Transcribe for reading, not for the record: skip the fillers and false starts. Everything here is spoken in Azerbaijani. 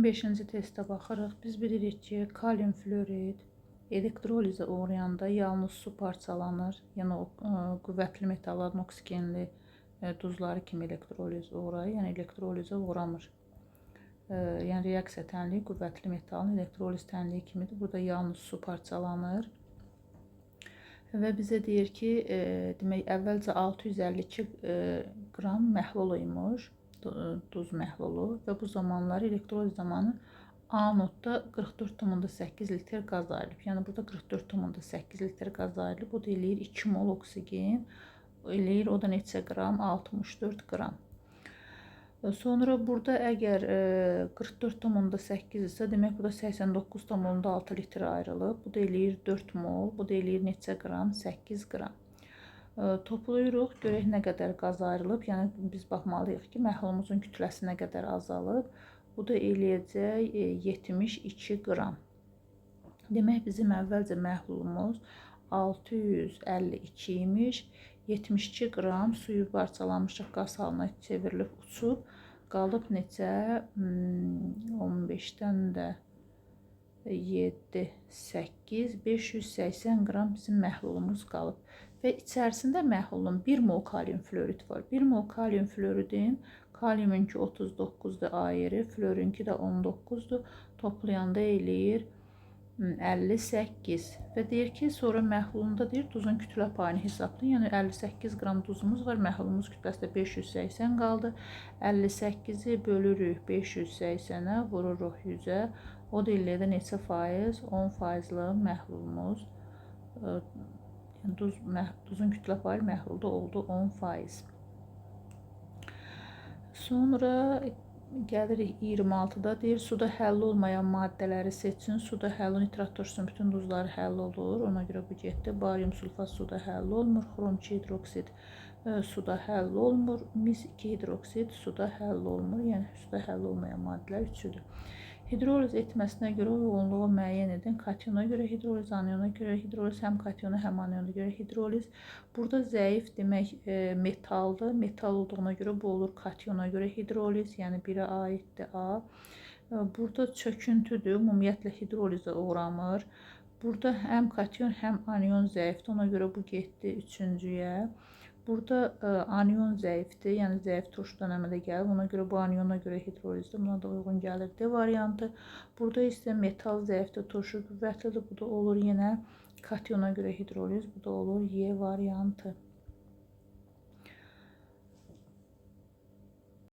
25-ci testə baxırıq. Biz bilirik ki, kalium florid elektrolizə uğrayanda yalnız su parçalanır. Yəni o qüvvətli metalların oksigenli duzları kimi elektroliz uğrayır. Yəni elektrolizə uğramır. Yəni reaksiya tənliyi qüvvətli metalın elektroliz tənliyi kimidir. Burada yalnız su parçalanır. Və bizə deyir ki, demək əvvəlcə 652 qram məhlul imiş, duz məhlulu və bu zamanlar elektroliz zamanı anodda 44,8 litr qaz ayrılıb. Yəni burada 44,8 litr qaz ayrılıb. O da eləyir 2 mol oksigen. Eləyir o da neçə qram? 64 qram. Sonra burada əgər 44,8 isə, demək burada 89,6 litr ayrılıb. Bu da eləyir 4 mol. Bu da eləyir neçə qram? 8 qram. Toplayırıq, görək nə qədər qaz ayrılıb. Yəni biz baxmalıyıq ki, məhlulumuzun kütləsi nə qədər azalıb. Bu da eləyəcək 72 qram. Demək bizim əvvəlcə məhlulumuz 652 imiş. 72 qram suyu parçalamışıq, qaz halına çevrilib uçub. Qalıb neçə? 15-dən də 7, 8, 580 qram bizim məhlulumuz qalıb. Və içərisində məhlulun 1 mol kalium florid var. 1 mol kalium floridin, kaliumunki 39-dur ayırı, florinki də 19-dur. Toplayanda eləyir 58 və deyir ki, sonra məhlulunda deyir duzun kütlə payını hesablayın. Yəni 58 qram duzumuz var, məhlulumuz kütləsi də 580 qaldı. 58-i bölürük 580-ə, vururuq 100-ə. O da eləyir də neçə faiz? 10 faizli məhlulumuz. Yəni duzun kütlə payı məhlulda oldu 10%. Sonra gəlirik 26-da deyir suda həll olmayan maddələri seçin. Suda həll nitrat turşusunun bütün duzları həll olur. Ona görə bu getdi. Barium sulfat suda həll olmur. Xrom 2 hidroksid suda həll olmur. Mis 2 hidroksid suda həll olmur. Yəni suda həll olmayan maddələr üçüdür. Hidroliz etməsinə görə uyğunluğu müəyyən edin. Katyona görə hidroliz, anyona görə hidroliz, həm katyona, həm anyona görə hidroliz. Burada zəif demək metaldır. Metal olduğuna görə bu olur katyona görə hidroliz, yəni 1-ə aiddir A. Burada çöküntüdür, ümumiyyətlə hidrolizə uğramır. Burada həm katyon, həm anyon zəifdir. Ona görə bu getdi 3-cüyə. Burada anion zəifdir, yəni zəif turşudan əmələ gəlir. Ona görə bu aniona görə hidrolizdir. Buna da uyğun gəlir D variantı. Burada isə metal zəifdir, turşu qüvvətlidir. Bu da olur yenə katyona görə hidroliz. Bu da olur Y variantı.